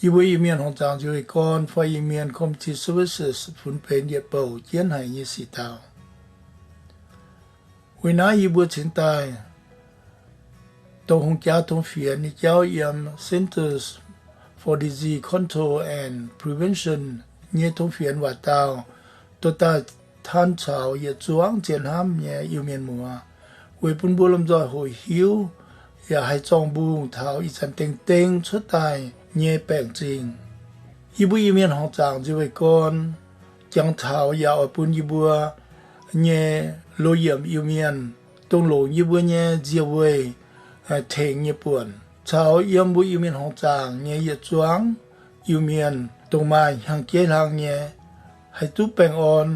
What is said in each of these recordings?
Yie mbuo Iu-Mienh horngc zaangc nziouv weih gorn fai Iu-Mienh Community Services funx benx yietc bouc jienv haic nyei sic dauh. Weic naaiv yie mbuo cingx daaih dongh hungh jaa tong fienx nyei jauv yiem Centers for Disease Control and Prevention nyei tong fienx waac dauh dorh daaih taan caux yietc zuangx zien hnamv nyei Iu-Mienh muoz, weic bun mbuo lomh nzoih hoqc hiuv yaac haih zorng-mbungh taux ih zanc dengh dengh cuotv daaih nyei baengc zingh. Yie mbuo Iu-Mienh horngc zaangc nziouv weih gorn jangx taux yaac oix bun yie mbuo nyei loz-yiemc Iu-Mienh, dongh longc yie mbuo nyei nzie weih tengx nyei buonc, caux yiem mbuo Iu-Mienh horngc zaangc nyei yietc zuangx Iu-Mienh, dongh maaih hnyangx-jeiv hlang nyei, haih duqv baengh orn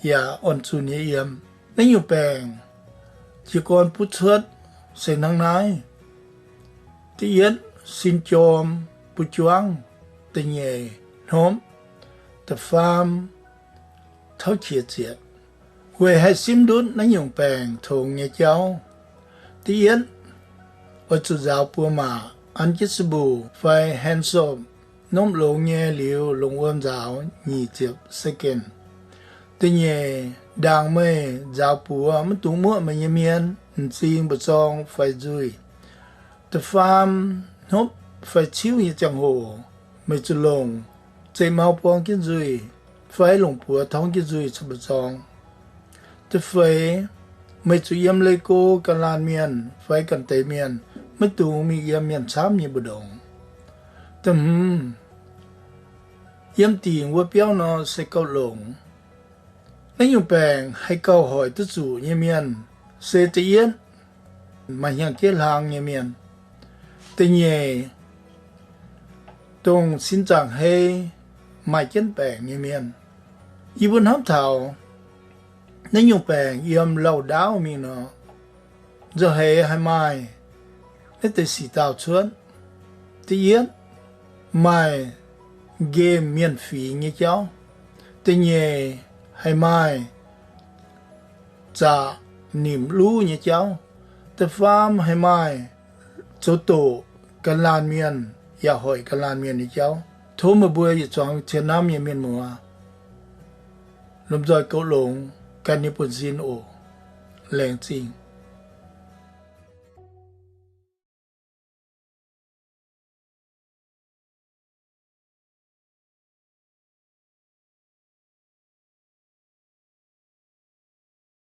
yaac orn-zunh nyei yiem. Naaiv nyungc baengc jiez gorn butv cuotv se hnangv naaiv. Da'yietv, sin jorm, buv juangv. Da'nyeic, hnopv. Da'faam, tauv qiex zietc. Weic haih simv ndutv naaiv nyungc baengc tongx nyei jauv, da'yietv, oix zuqc nzaaux buo maac an jienv สบู่ fai แฮนด์โซป nopv longx nyei liuz longc wuom nzaaux nyic ziepc เซคันด์. Da'nyeic, ndaangc meih nzaaux buoz maiv dungx muoqv meih nyei hmien, m'zing, mba'zorng fai nzuih. Da'faam, hnopv fai ciuv nyei ziangh hoc meih zuqc longc zeqc mau buang jienv nzuih fai longc buoz torngv jienv nzuih caux mba'zorng. Da'feix, meih zuqc yiem leih go gan laanh mienh fai ganh deix mienh, maiv dungx mingh yiem mienh camv nyei mbu'ndongx. Da'hmz, yiem dingc wuov biauv nor se gauh longx. Naaiv nyungc baengc haih gauh hoic duqv zuqc nyei mienh se da'yietv, maaih hnyangx-jeiv hlang nyei mienh. Da'nyeic, dongh sin zaangc hei maaih jienv baengc nyei mienh. Yie mbuo hnamv taux naaiv nyungc baengc yiem lauh ndaauv mingh nor, nzauh heix haih maaih naaiv deix sic dauh cuotv. Da'yietv, maaih nqemh mienh fingx nyei jauv. Da'nyeic, haih maaih zaqc nimc luv nyei jauv. Da'faam, haih maaih zoux doqc gan laanh mienh yaac hoic gan laanh mienh nyei jauv. Tov meih mbuo yietc zuangx cien hnamv nyei mienh muoz lomh nzoih goux longx ganh nyei buonv-sin oc. Laengz zingh.